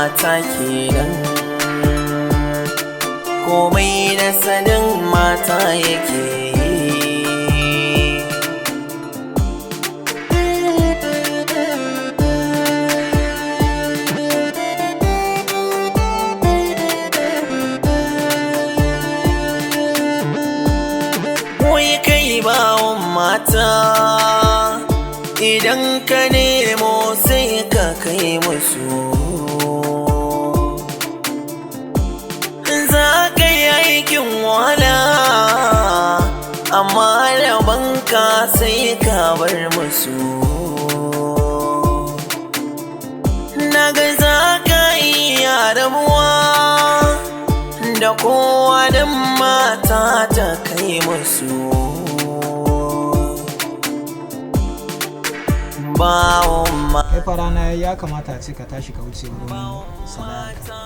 mata kenan, komai da sanin mata yake yi. Wai kai bawon mata, idan ka nemo sai ka kai musu. Za ka yi aikin wahala, amma rabanka sai ka bar musu. Naga za ka iya rabuwa da kowa don mata ta kai musu. Bawon Kai fa rana ya kamata a ce ka tashi ka wuce wurin sana'arka.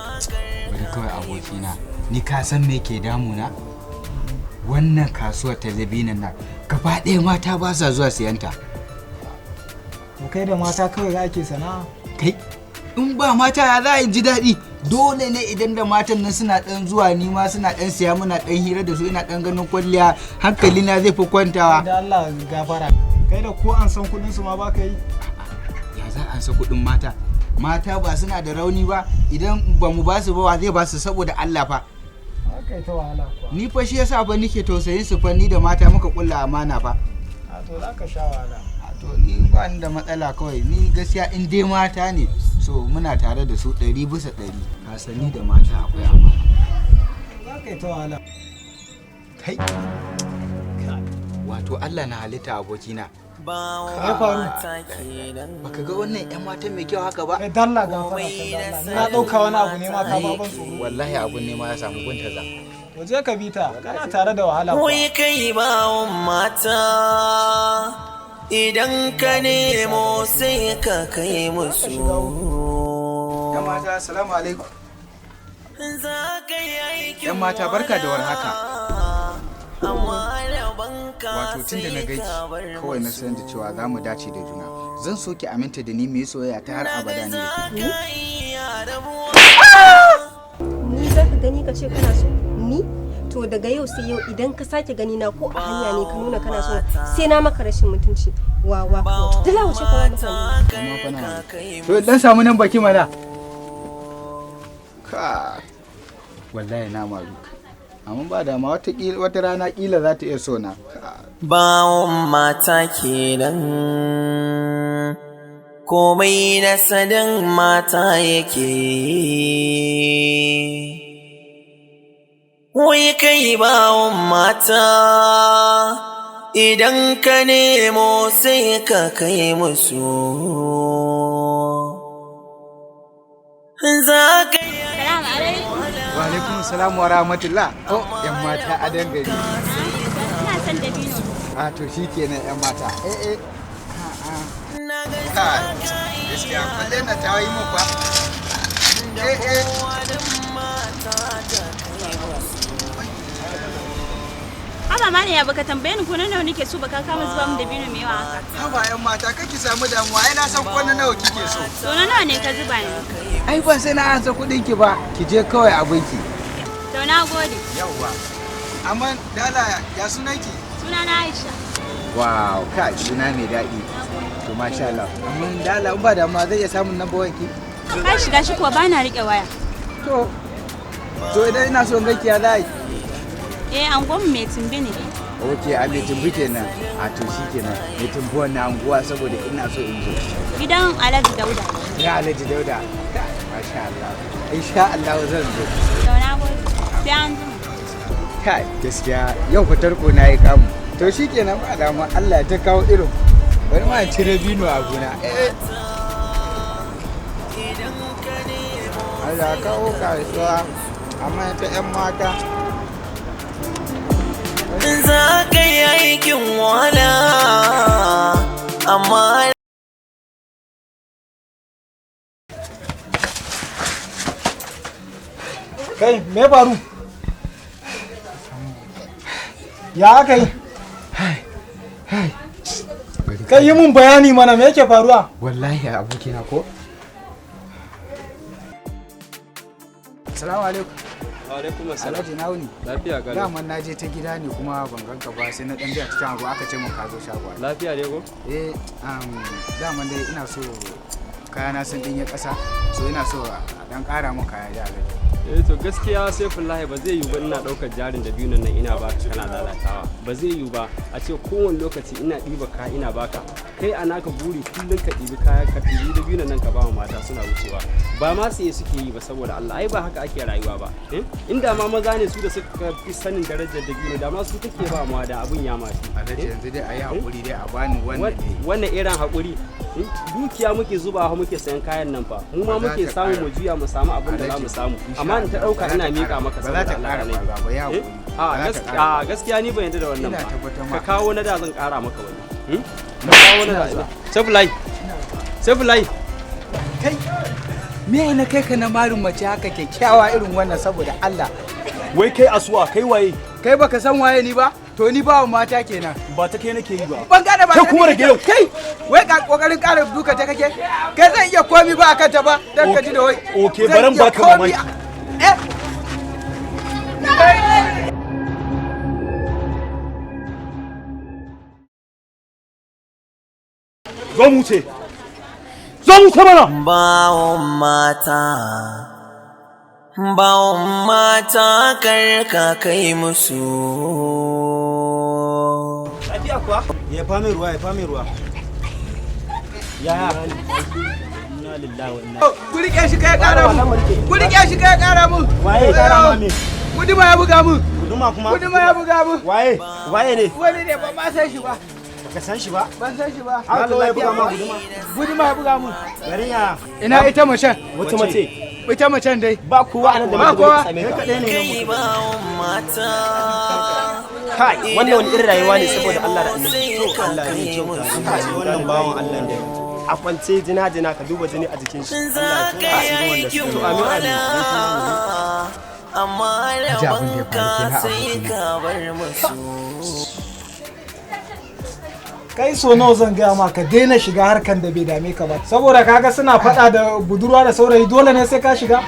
Bari kawai abokina, ni ka san me ke damuna? Wannan kasuwar ta dabinan nan gaba ɗaya mata ba sa zuwa siyanta. To kai da mata kawai ake sana'a? Kai, in ba mata ya za a ji daɗi? Dole ne idan da matan nan suna ɗan zuwa, ni ma suna ɗan siya, muna ɗan hira da su, ina ɗan ganin kwalliya, hankali na zai fi kwantawa. Da Allah gafara. Kai da ko an san kuɗin su ma ba ka yi? Ya za a sa kuɗin mata? Mata ba suna da rauni ba, idan ba mu ba su ba wa zai ba su saboda Allah fa? Haka ita wahala kuwa. Ni fa shi yasa fa nike tausayin su fa, ni da mata muka kulla amana fa. A to za ka sha wahala. A to ni ba ni da matsala kawai, ni gaskiya in dai mata ne so muna tare da su 100%. Kasanni da mata akwai amana. Za ka yi ta wahala. Kai, wato Allah na halitta abokina. Me faru? Baka ga wannan yan mata mai kyau haka ba? Kai dalla gafara ta dalla. Ni na ɗauka wani abu ne ma ka ba ban tsoro. Wallahi abun ne ma ya samu gunta za. To je ka bi ta, kana tare da wahala kuwa. Wai kai bawon mata, idan ka nemo sai ka kai musu. Yan mata, assalamu alaikum. Za ka yi aikin Yan mata, barka da warhaka. amma rabanka Wato tun da na sai gaiki ka bar kawai na san da cewa za mu dace da juna. Zan so ki aminta da ni mu yi soyayya ta har abada ne. Za ka iya rabuwa. Ni za ka gani ka ce kana so ni? To daga yau sai yau, idan ka sake gani na ko a hanya ne ka nuna kana so, sai na maka rashin mutunci. Wawa kawai, dala wuce ka ba mutane. Amma fa na to dan samu nan baki mana. Ka wallahi na maru. Amma ba da ma wata kila wata rana kila za ta iya so na. Ka. Bawon mata kenan, komai na sanin mata yake yi. Wai kai bawon mata, idan ka nemo sai ka kai musu. Za ka yi Salamu alaikum. Wa alaikum salam wa rahmatullah. Oh, yan mata a dangare. Ina son dabino. A to shikenan yan mata. Eh eh. Kai, gaskiya kwalle na ta yi mu fa. Eh eh. Haba ma ne ya baka tambaye ni ko na nawa nake so baka kama zuba min dabino mai yawa haka. Haba yan mata, kake samu damuwa, ai na san ko na nawa kike so. To na nawa ne ka zuba ni? Ai ba sai na ansa kuɗin ki ba, ki je kawai abinki. To na gode. Yawwa. Amma dala ya sunan ki? Suna na Aisha. Wow, kai suna mai daɗi. To masha Allah. Amma dala in ba damuwa zai iya samun number wanki? Ka shiga shi kuwa bana rike waya. To to idan ina so in ganki ya za a yi? Eh, angon mai tumbi ne. Ok, a mai tumbi kenan. A to shi kenan. Mai tumbi wannan anguwa saboda ina so in zo. Gidan Alhaji Dauda. Ya Alhaji Dauda. Kai, masha Allah. Insha Allah zan zo. To na gode. Sai an jima. Kai, gaskiya yau fitar ko na yi kamu. To shi kenan ba damuwa, Allah ya ta kawo irin. Bari ma in ci dabino a gona. Eh. Allah kawo kasuwa amma ta 'yan mata. Za ka yi aikin wahala, amma Kai, me faru? Ya aka yi? Kai yi mun bayani mana me yake faruwa? Wallahi abokina ko? Assalamu alaikum. Alaikum assalam. Alhaji, na wuni? Lafiya kalau. Daman na je ta gida ne kuma ban ganka ba, sai na dan biya cikin abu aka ce mun ka zo shago. Lafiya dai ko? Eh, daman dai ina so kayana sun dinye ƙasa, so ina so a dan ƙara mun kaya da, Alhaji. Eh to, gaskiya Saifullahi, ba zai yiwu ba ina ɗaukar jarin da biyu nan ina baka kana lalatawa. Ba zai yiwu ba a ce kowane lokaci ina ɗiba kaya ina baka. Kai a naka buri kullum ka ɗibi kaya, ka ɗibi da biyu nan ka ba wa mata suna wucewa. Ba ma siye suke yi ba. Saboda Allah, ai ba haka ake rayuwa ba. Eh? Inda ma maza ne su da suka fi sanin darajar da biyu, da ma su kake ba ma da abun ya masu. Alhaji, yanzu dai a yi haƙuri dai a bani wannan ne. Wannan irin haƙuri, dukiya muke zubawa muke sayan kayan nan fa, mu ma Ba za muke ta samu ƙara. mu juya mu samu abin da za mu Alhaji, samu, insha amma in ta Allah, ɗauka ba za ina ta miƙa ƙara- maka ba za ta saboda Allah ƙara ne. ba, ba, ya Eh? haƙuri. A Ba za ta gaskiya ƙara a gaskiya ni ban yarda da wannan Ina ba. tabbatar ma. Ka kawo na da, zan ƙara maka wani. Ka kawo na da. Saifullahi, Saifullahi. Kai, me na kai ka na marin mace haka kyakkyawa irin wannan, saboda Allah? Wai kai asuwa, kai waye? Kai baka san waye ni ba? To ni bawa mata kenan. Ba ta kai nake yi ba. Ban gane ba. Kai kuma rage yau. Kai, wai ka kokarin ƙara duka ta kake? Kai, zan iya komi ba akan ta ba dan ka ji da wai. Okay, Zan baran iya baka komi mamaki. Eh. Zo mu wuce. Zo mu wuce mana. Bawon mata, bawon mata, kar ka kai musu. Lafiya kuwa? Ya fami ruwa, ya fami ruwa. Yaya? Inna lillahi wa inna. Ku rike shi, kai kara mun. Ku rike shi, kai kara mun. Waye kara ma me? Guduma ya buga mun. Guduma kuma? Guduma ya buga mun. Waye? Waye ne? Wani ne, ban ma san shi ba. Baka san shi ba? Ban san shi ba. Haka kawai ya buga ma guduma? Guduma ya buga mun. Garin ya. Ina ita macen? Wata mace. Ita macen dai. Ba kowa anan da Ba muka kowa. zo same ka. Kai kadai ne nan Kai bawon mata. Kai, wannan wani irin rayuwa ne saboda Allah da Annabi? To Allah ne ya kyauta. Wannan bawan Allah da A kwance jina jina, ka duba jini a jikin shi. Za ka yi aikin To, amin amin. wahala, amma Ji abin da ya faru rabonka kenan, sai abokina. ka bar musu. Kai, so nawa zan gaya ma ka daina shiga harkan da bai dame ka ba? Saboda kaga suna faɗa da budurwa da saurayi, dole ne sai ka shiga?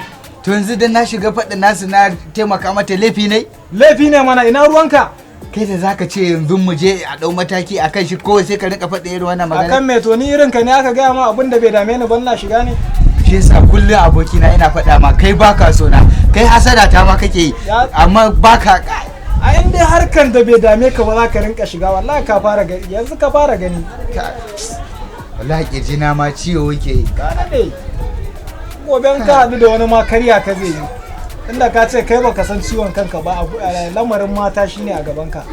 To yanzu dan na shiga faɗin nasu na taimaka mata, laifi ne? Laifi ne mana, ina ruwanka? Kai da zaka ce yanzu mu je a ɗau mataki a kan shi, kawai sai ka rinka faɗa irin wannan magana. Akan me? To ni irin ka ne aka gaya ma abin da bai dame ni ban na shiga ne? Shi yasa kullum, abokina, ina faɗa ma kai baka so na, kai hasada ta ma kake yi, amma baka. A in dai harkan da bai dame ka ba za ka rinka shiga, wallahi ka fara gani yanzu, ka fara gani. Wallahi kirji na ma ciwo yake yi. Ka daɗe, gobe in ka haɗu da wani ma karya ka zai yi, inda ka ce kai baka san ciwon kanka ba, lamarin mata shine a gaban ka.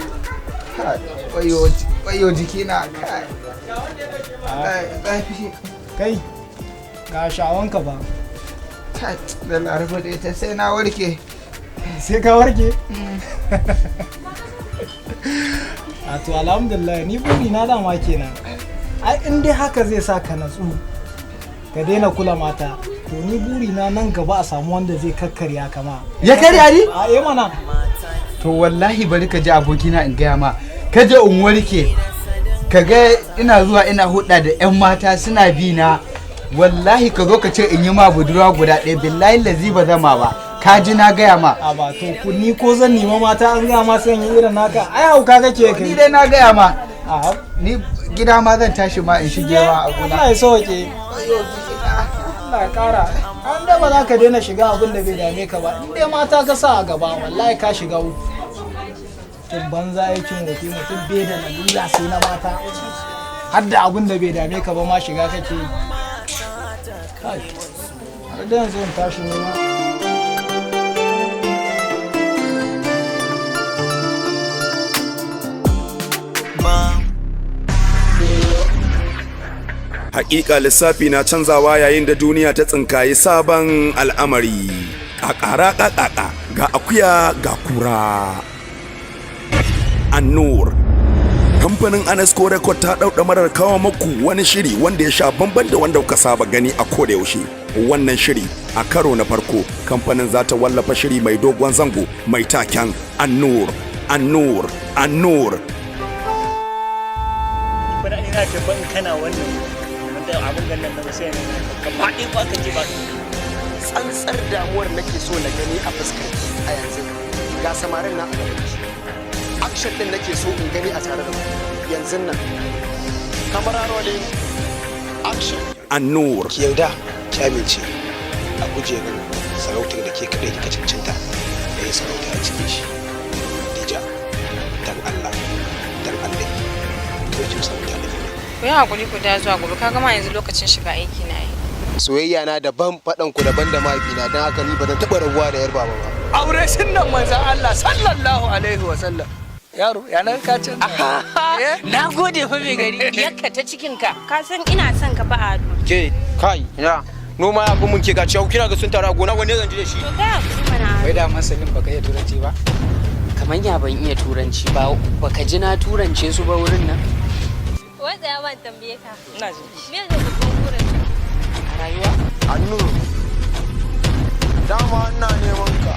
Wayo, wayo jikina, kai. Kai, zafi. Kai, ga sha'awanka ba. Kai, da laraba da ita sai na warke. Sai ka warke. A to alhamdulillah, ni buri na dama kenan. Ai in dai haka zai sa ka natsu ka daina kula mata, to ni buri na nan gaba a samu wanda zai kakkarya kama. Ya karya ni? A eh mana. To wallahi bari ka ji, abokina, in gaya ma, ka je in warke ka ga ina zuwa ina hudda da yan mata suna bi na, wallahi ka zo ka ce in yi ma budurwa guda ɗaya, billahi lazi ba zama ba. Ka ji na gaya ma. A ba to ku ni ko zan nima mata an gaya ma sai in yi irin naka? Ai hauka kake kai. Ni dai na gaya ma. A ni gida ma zan tashi ma in shige ma a gona. Allah ya sauke. Allah ya kara. An da ba za ka daina shiga abin da bai dame ka ba, in dai mata ka sa a gaba, wallahi ka shiga uku. Mutum banza, aikin wofi, mutum bai da lalura sai na mata, har da abin da bai dame ka ba ma shiga kake yi. Kai, har da yanzu in tashi nema. Hakika lissafi na canzawa yayin da duniya ta tsinkayi sabon al'amari. Kakara kakaka, ga akuya ga kura. Annur. Kamfanin Anesco Record ta ɗauɗa marar kawo maku wani shiri wanda ya sha bamban da wanda kuka saba gani a koda yaushe. Wannan shiri a karo na farko kamfanin za ta wallafa shiri mai dogon zango mai taken Annur, Annur, Annur. Bana ina tabban kana wannan wanda abin gannan na sai ne ka faɗi ba ka ji ba. Tsantsar damuwar nake so na gani a fuskar ki a yanzu. Ga samarin nan a gaban ki. Action din nake so in gani a tare da ku yanzu nan. Camera rolling, action. Annur. Ki yarda ki amince a kujerar sarautar da ke kaɗai kika cancanta da ya sarauta a cikin shi. Dija, dan Allah, dan Allah, kawai ki sarauta da. Ku yi hakuri, ku da zuwa gobe, ka gama yanzu, lokacin shiga aiki na yi. Soyayya na daban, faɗan ku daban da mahaifina, don haka ni ba zan taɓa rabuwa da yar baba ba. Aure sunnan manzon Allah sallallahu alaihi wa sallam. Yaro, yanar ka canza. Na gode fa, mai gari, yakka ta cikin ka. Ka san ina son ka fa, Ado. Ke kai, ina noma ya fi mun ke ga ciyawu kina ga sun taru a gona, wanne zan ji da shi? To kai hakuri mana. Wai da masalin baka iya turanci ba? Kamar ya ban iya turanci ba, baka ji na turance su ba wurin nan? Wai tsaya ban tambaye ka. Ina ji. Me ne babban burin ka? A rayuwa? Annur, dama ina neman ka.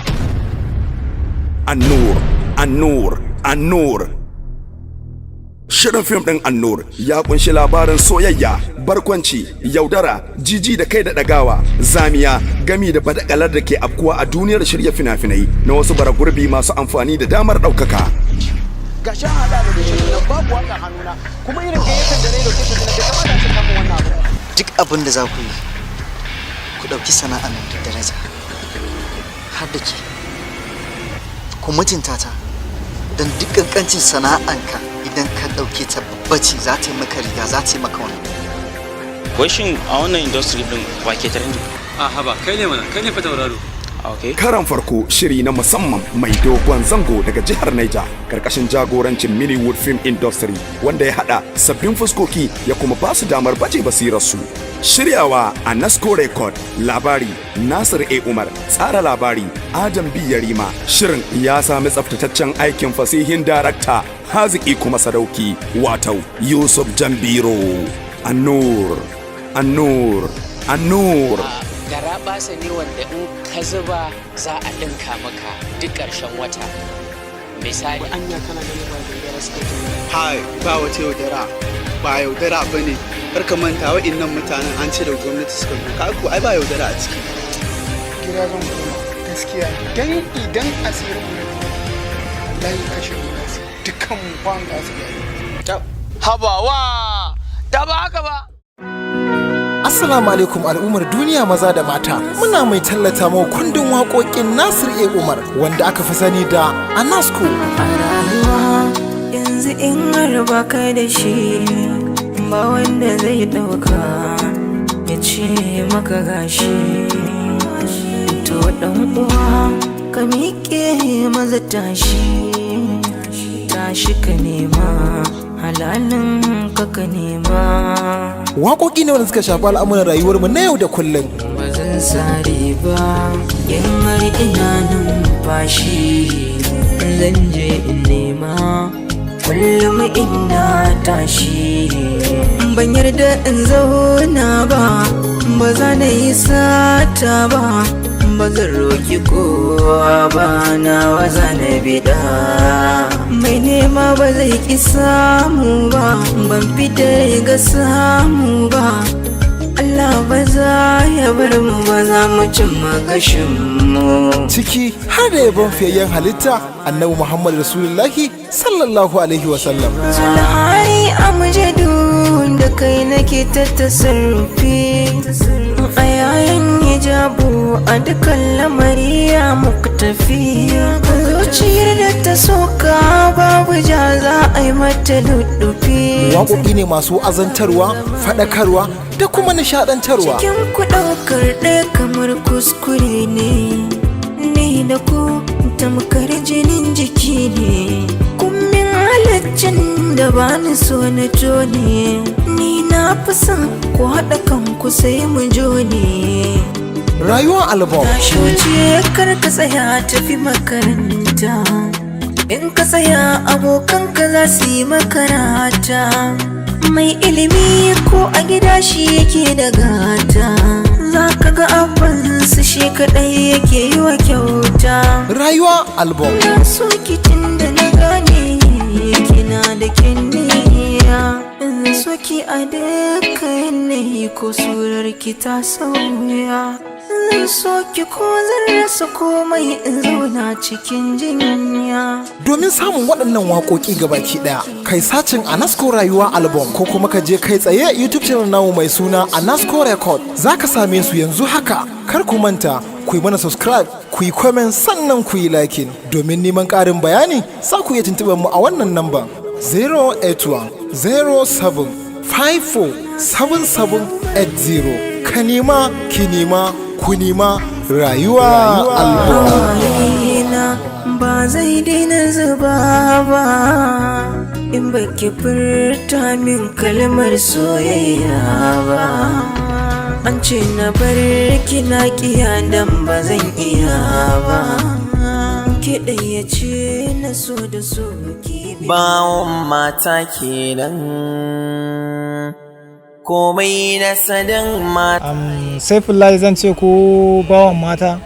Annur, Annur, Annur. Shirin fim ɗin Annur ya kunshi labarin soyayya, barkwanci, yaudara, jiji da kai da ɗagawa, zamiya, gami da badakalar da ke afkuwa a duniyar shirya fina-finai na wasu baragurbi masu amfani da damar ɗaukaka. Ga sha hada da location nan, babu waka hannuna, kuma irin gayyatar da na yi location nan bai kamata a ce kama wannan abu. Duk abin da za ku yi, ku ɗauki sana'a nan da daraja, har da ke, ku mutunta ta, don duk ƙanƙancin sana'anka, idan ka ɗauke ta babba ce, za ta yi maka riga, za ta yi maka wani. Wai shin a wannan industry din wa ke trending? A haba, kai ne mana, kai ne fa tauraro. Okay. Karan farko, shiri na musamman mai dogon zango daga jihar Niger karkashin jagorancin Miniwood Film Industry, wanda ya hada sabbin fuskoki ya kuma ba su damar baje basirarsu. Shiryawa a Nasco Record, labari Nasir A. Umar, tsara labari Adam B. Yarima. Shirin ya sami tsaftataccen aikin fasihin darakta Haziki kuma Sadauki, wato Yusuf Jambiro. Annur, Annur, Annur. Gara basa ne wanda in ka zuba za a ɗinka maka duk ƙarshen wata. Misali. Anya kana ganin ba yaudara suka ji? Hai, ba wata yaudara, ba yaudara ba ne. Kar ka manta, wa'innan mutanen an ce da gwamnati suka zo. Ka ko ai ba yaudara a ciki. Gida zan koma gaskiya, dan idan asirin mu ya tona, wallahi kashe mu za su, dukkan mu ba mu za su gani. Habawa, da ba haka ba. Assalamu alaikum al'ummar duniya, maza da mata. Muna mai tallata mau kundin waƙoƙin Nasir A. Umar, wanda aka fi sani da Anasco. Rayuwa yanzu in har baka da shi, ba wanda zai ɗauka ya ce maka gashi. To dan uwa, ka miƙe maza, tashi, tashi ka nema halalin ka, ka nema. Waƙoƙi ne wanda suka shafi al'amuran rayuwarmu na yau da kullum. Ba zan sare ba, in har ina numfashi zan je in nema. Kullum ina tashi, ban yarda in zauna ba, ba za na yi sata ba, ba zan roki kowa ba, nawa za na bida. Mai nema ba zai ki samu ba, ban fita ga samu ba. Allah ba za ya bar mu ba, za mu cimma gashin mu. Ciki har da yabon fiyayyen halitta Annabi Muhammad Rasulullahi sallallahu alaihi wasallam. Zulhari amjadu, da kai nake ta tasarrufi a yayin hijabu, a dukkan lamari ya muktafi. Zuciyar da ta soka, babu ja, za a yi mata lullufi. Waƙoƙi ne masu azantarwa, faɗakarwa da kuma nishaɗantarwa. Cikin ku ɗaukar ɗaya kamar kuskure ne, ni da ku tamkar jinin jiki ne. Kummin halaccin da ba ni so na jone, ni na fi son ku haɗa kanku sai mu jone. Rayuwar album. Tashi, kar ka tsaya, tafi makaranta. In ka tsaya, abokanka za su yi makarata. Mai ilimi ko a gida shi yake da gata. Za ka ga abbansu shi kaɗai yake yi wa kyauta. Rayuwa album. Na so kitin da na gane kina da kinniya. In so ki a duka yanayi, ko surar ki ta sauya. Zan so ki ko zan rasa komai in zauna cikin jinya. Domin samun waɗannan waƙoƙi gabaki ɗaya, kai searching Anasco Rayuwa Album ko kuma ka je kai tsaye YouTube channel namu mai suna Anasco Record. Za ka same su yanzu haka. Kar ku manta, ku yi mana subscribe, ku yi comment, sannan ku yi liking. Domin neman ƙarin bayani, za ku iya tuntuɓar mu a wannan namba 081 07 54 7780. Ka nema, ki nema, ku nema Rayuwa Album. Hawayena ba zai daina zuba ba in baki furta min kalmar soyayya ba. An ce na bar ki, na kiya, dan ba zan iya ba. Ki ya ce na so da so ki. Bawon mata kenan, komai na sadin mata. Saifullahi zan ce ko bawan mata?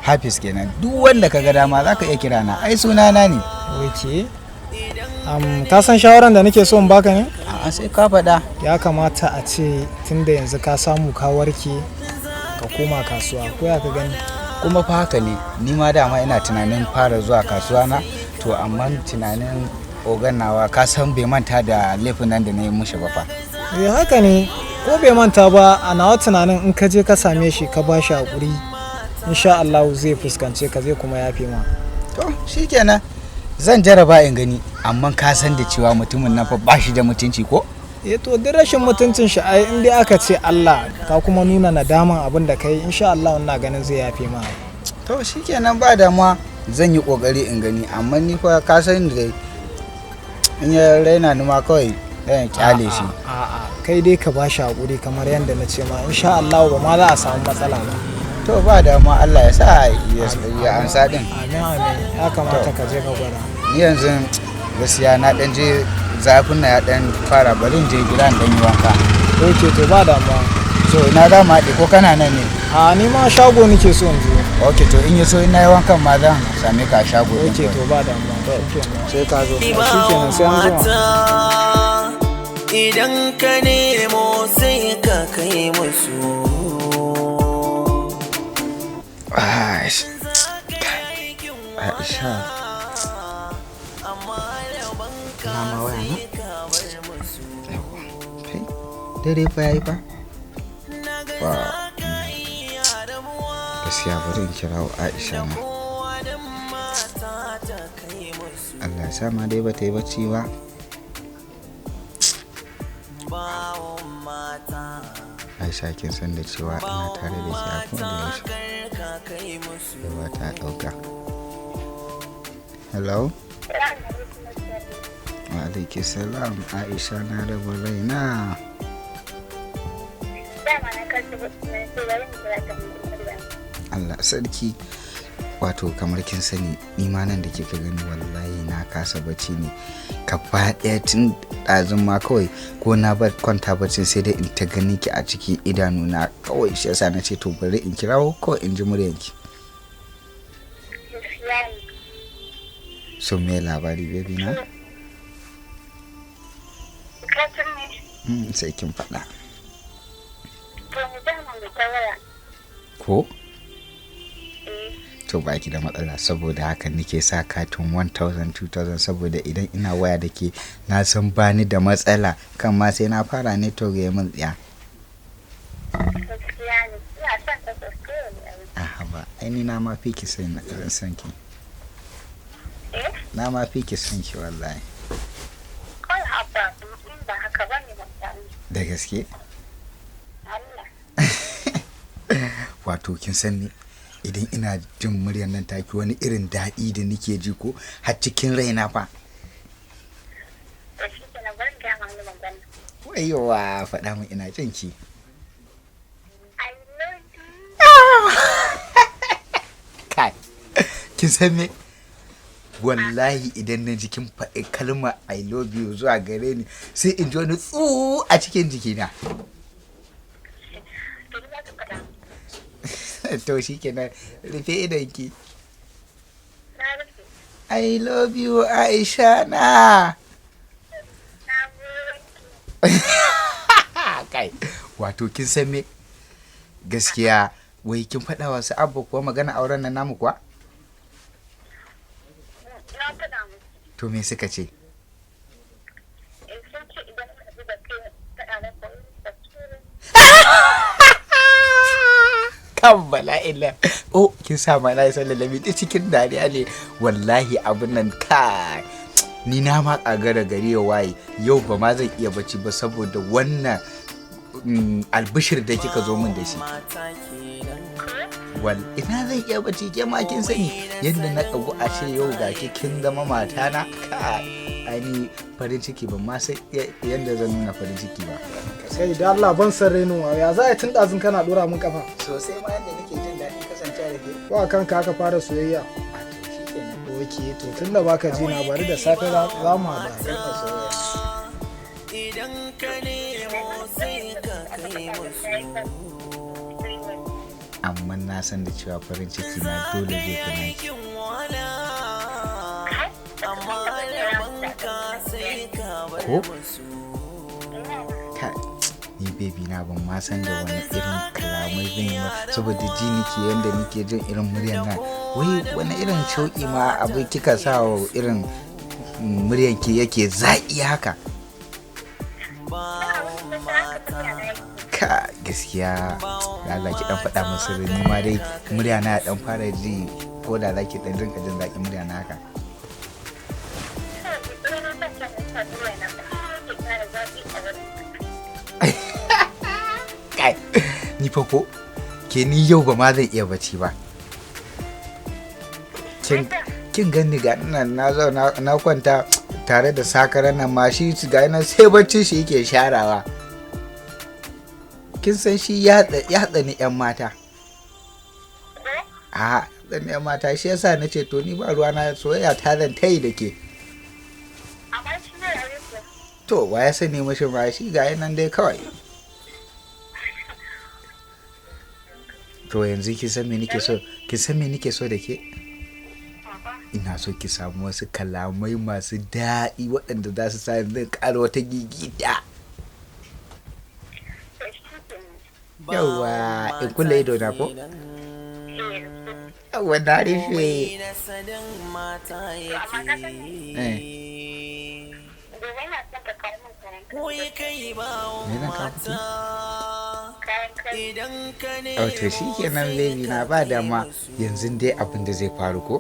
Hafiz kenan. Duk wanda ka ga dama za ka iya kira na, ai sunana ne. Ok. Ka san shawaran da nake so in baka ne? A'a, sai ka faɗa. Ya kamata a ce tunda yanzu ka samu ka warke, ka koma kasuwa, ko ya ka gani? Kuma fa haka ne, ni ma dama ina tunanin fara zuwa kasuwa na. To amma tunanin ogan nawa, ka san bai manta da laifin nan da na yi mushi ba fa. Eh, haka ne, ko bai manta ba, a nawa tunanin in ka je ka same shi ka ba shi hakuri, insha Allah zai fuskance ka, zai kuma yafe ma. To shikenan, zan jaraba in gani. Amma ka san da cewa mutumin nan fa ba shi da mutunci, ko? Eh, to duk rashin mutuncin shi, ai in dai aka ce Allah ka kuma nuna nadaman abin da kai, insha Allah ina ganin zai yafe ma. To shikenan, ba damuwa, zan yi kokari in gani. Amma ni fa ka san da in ya raina ni ma, kawai ɗayan kyale shi. A'a, kai dai ka ba shi hakuri kamar yadda na ce ma, insha Allah ba ma za a samu matsala ba. To ba damuwa, Allah ya sa ya ansa din. Amin, amin. Ya kamata ka je ka gwada. Ni yanzu gaskiya na dan je zafin na ya dan fara, bari in je gida in dan yi wanka. Ok, to ba damuwa. So ina za mu haɗe, ko kana nan ne? A, ni ma shago nake so in je. Ok, to in yi so ina yi wankan ma zan same ka a shago din. Ok, to ba damuwa. Sai ka zo. Shikenan, sai an jima. Idan ka nemo sai ka kai musu. Aisha. Aisha. Na ma waya na? Yawwa. Kai, dare fa yayi fa. Wow. Gaskiya bari in kirawo Aisha ma. Allah ya sa ma dai bata yi bacci ba. Aisha, kin san da cewa ina tare da ke a koda yaushe. Yawa ta ɗauka. Hello? Wa alaiki salam, Aisha na raba raina. Dama na kasa na ce bari mu kira ka mu. Allah sarki. Wato kamar kin sani, ni ma nan da kika gani wallahi na kasa bacci ne. Gaba ɗaya tun ɗazun ma kawai ko na bar kwanta baccin, sai dai in ta gani ki a cikin idanuna kawai. Shi yasa na ce to bari in kirawo kawai in ji muryanki. Gaskiya ne. So me labari, baby na? Ka san me? Sai kin faɗa. To mu dama mu ta waya. Ko? To baki da matsala, saboda haka nake sa katin 1000 2000, saboda idan ina waya da ke na san bani da matsala kan ma sai na fara network ya min tsiya. Gaskiya ne. Ina son ka sosai wallahi. A'a ba, ai ni na ma fi ki son ki. Eh? Na ma fi ki son ki wallahi. Kawai haba, in ba haka ba ne mutane. Da gaske? Allah. Wato kin san ni idan ina jin muryar nan taki, wani irin daɗi da nake ji ko har cikin raina fa. To shi kenan, bari in gaya ma wani magana. Waiwa, faɗa min, ina jin ki. I love you. Kai, kin san me? Wallahi idan na ji kin faɗi kalmar "I love you" zuwa gare ni, sai in ji wani tsu a cikin jikina. To ni za ka faɗa. To shikenan, rufe idonki. Na rufe. I love you, Aisha na. Na gode. Kai, wato kin san me? Gaskiya Wai kin faɗa wa su Abba kuwa magana auren nan namu kuwa? Na faɗa musu. To me suka ce? Eh, sun ce idan ka ji da kai faɗa maka wani tafsirin. Kan bala'ila, oh, kin sa ma na sallallami duk cikin dariya ne wallahi. Abin nan, kai, ni na ma kagara gari ya waye yau ba ma zan iya bacci ba saboda wannan albishir da kika zo min da shi. Wal ina zan iya bacci? Ke ma kin sani yadda na kagu a ce yau ga ki kin zama matana. Kai, ai farin ciki ban ma san yadda zan nuna farin ciki ba. Kai da Allah, ban san renin wa ya za a tun ɗazun kana ɗora min kafa. Sosai ma, yadda nake jin daɗin kasancewa da ke. Ko a kanka aka fara soyayya? Ok, to tun da baka ji na, bari da safe za mu haɗu. Idan ka nemo sai ka kai musu. Amma na san da cewa farin ciki na dole zai fi naki. Wahala, amma rabanka sai ka bar Ko? musu. Kai, ni baby na, ban ma san da wani irin kalamai zan yi ba saboda ji nake yanda nake jin irin muryar nan. Wai wani irin shauƙi ma abu kika sa wa irin muryan ki yake zaƙi haka? Ka gaskiya da Allah ki dan faɗa min sirri, ni ma dai murya na dan fara ji, ko da zaki dan rinka jin zaƙin murya na haka. Kai, ni fa ko ke ni yau ba ma zan iya bacci ba. Kin ganni ga nan na zauna na kwanta tare da sakaran nan ma, shi ga nan sai bacci shi yake sharawa. Kin san shi ya tsani yan mata, a tsani yan mata, shi yasa na ce to ni ba ruwa na, soyayya ta zan ta yi da ke. To wa ya sani mashi ma, shi ga nan dai kawai. To yanzu ki san me nake so, ki san me nake so da ke? Ina so ki samu wasu kalamai masu daɗi waɗanda za su sa zan ƙara wata gigita. Yawwa, in kulle ido na ko? Yawwa, na rufe. Nasadin mata yake. Eh. Wai kai bawon Me zan kawo miki? mata, idan ka Oh, to nemo shi kenan baby na, ba dama. Yanzu dai abin da zai faru ko?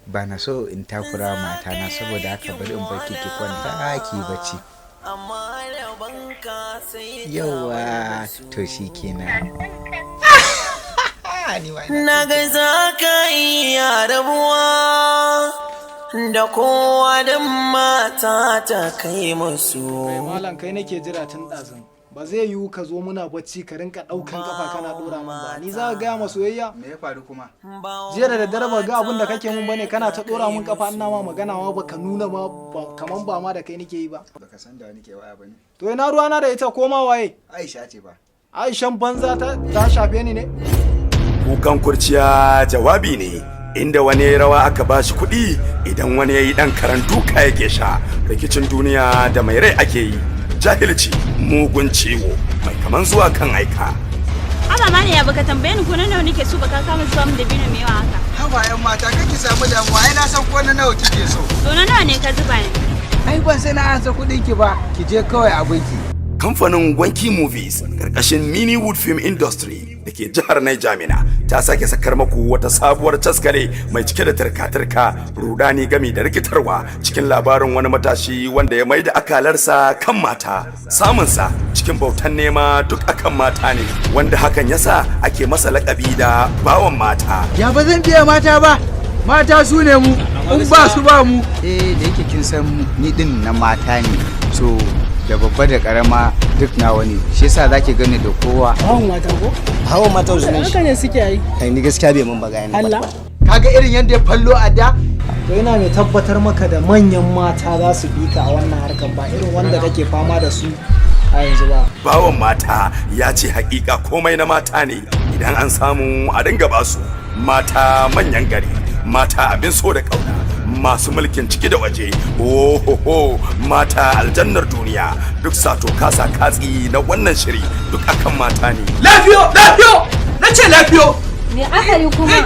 Ba na so in takura mata na, saboda haka bari in barki ki kwanta ki bacci. Amma rabanka sai ka Yawwa, to shi kenan. Na ga za ka iya rabuwa da kowa don mata ta kai musu. Malam, kai nake jira tun ɗazun. Ba zai yiwu ka zo muna bacci ka rinka ɗaukan kafa kana ɗora min ba. Ni za ka gaya ma soyayya? Me ya faru kuma? Jiya da daddare ba ga abin da kake mun bane, kana ta ɗora mun kafa, ina ma magana ma baka nuna ma kaman ba ma da kai nake yi ba. Baka san da wani ke waya bane. To ina ruwana da ita, ko ma waye? Aisha ce ba. Aishan banza ta shafe ni ne? Kukan kurciya jawabi ne, inda wani ya rawa aka bashi kuɗi, idan wani ya yi ɗan karan duka yake sha. Rikicin duniya da mai rai ake yi. Jahilci mugun ciwo mai kaman zuwa kan aika. Haba ma ya baka tambaye ni ko na nawa nake so ba, ka kama zuwa min dabino mai yawa haka. Haba yan mata, kake samu damuwa, ai na san ko na nawa kike so. To na nawa ne ka zuba ni? Ai ban sai na ansa kuɗin ki ba, ki je kawai abinki. Kamfanin Gwanki Movies karkashin Miniwood Film Industry da ke jihar Niger Mina ta sake sakar maku wata sabuwar caskare mai cike da turka-turka, rudani gami da rikitarwa, cikin labarin wani matashi wanda ya maida akalarsa kan mata, samunsa cikin bautan nema duk akan mata ne, wanda hakan yasa ake masa lakabi da bawan mata. Ya ba zan biya mata ba? Mata su ne mu, in ba su ba mu. Eh, da yake kin san ni din na mata ne, so da babba da karama duk nawa ne, shi yasa zaki gani da kowa. Hawan mata ko? Hawan mata sunan shi. Haka ne suke yi. Kai, ni gaskiya bai mun ba ga yana. Allah. Kaga irin yadda ya fallo a da? To ina mai tabbatar maka da manyan mata za su bi ka a wannan harkar, ba irin wanda kake fama da su a yanzu ba. Bawan mata ya ce hakika komai na mata ne, idan an samu a dinga basu. Mata manyan gari, mata abin so da kauna, masu mulkin ciki da waje, ohoho, mata aljannar duniya. Duk sato kasa katsi na wannan shiri duk akan mata ne. Lafiyo, lafiyo, Na ce lafiyo. Me aka yi kuma?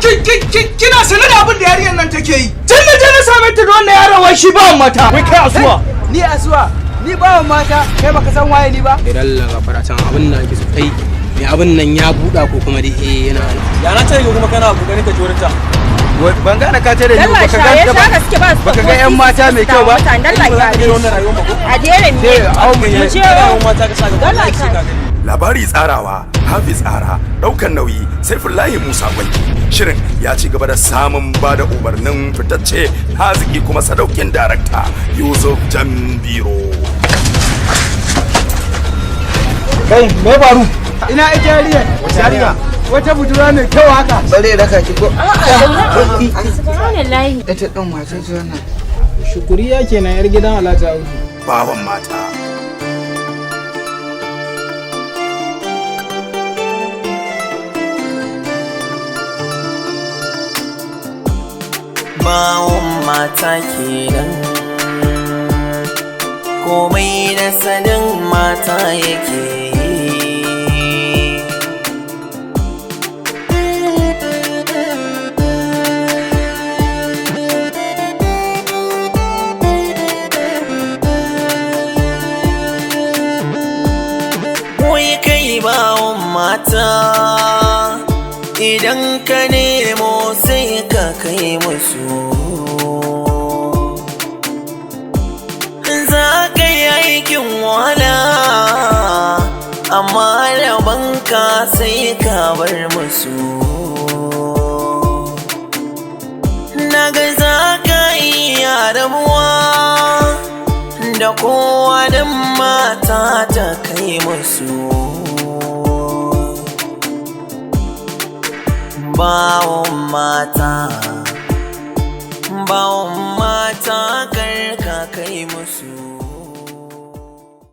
Kina sanar da abin da yarinyar nan take yi. Tun da je na same ta da wannan yaron wai shi bawan mata. Wai kai asuwa? Ni asuwa. Ni bawan mata. Kai baka san waye ni ba? Kai dalla gafara can abin da ake so kai. Me abin nan ya buɗa ko kuma dai eh yana. Ya na tare kuma kana kokarin ka ji ta. Ban gane ka tare ni Dalla baka shaye ga shaka suke ba su baka ga yan mata mai kyau ba. Dalla kyale. A daina ne. Sai Mu je. Dalla kyale. Labari tsarawa Hafiz Tsara, daukan nauyi Saifullahi Musa Gwanki. Shirin ya ci gaba da samun bada umarnin fitacce haziki kuma sadaukin darakta Yusuf Jambiro. Kai, me faru? Ina ita yarinya? Yarinya. Wata budurwa mai kyau haka. Bare raka ki ko? Subhanallahi. Ita din wace ce wannan? Shukuriya kenan yar gidan Alhaji Audu. Bawan mata. Bawon mata kenan, komai da sanin mata yake yi. Wai kai bawon mata, idan ka nemo sai ka kai musu. Za ka yi aikin wahala, amma rabanka sai ka bar musu. Naga za ka iya rabuwa da kowa don mata ta kai musu. Bawon mata, bawon mata, karka kai musu.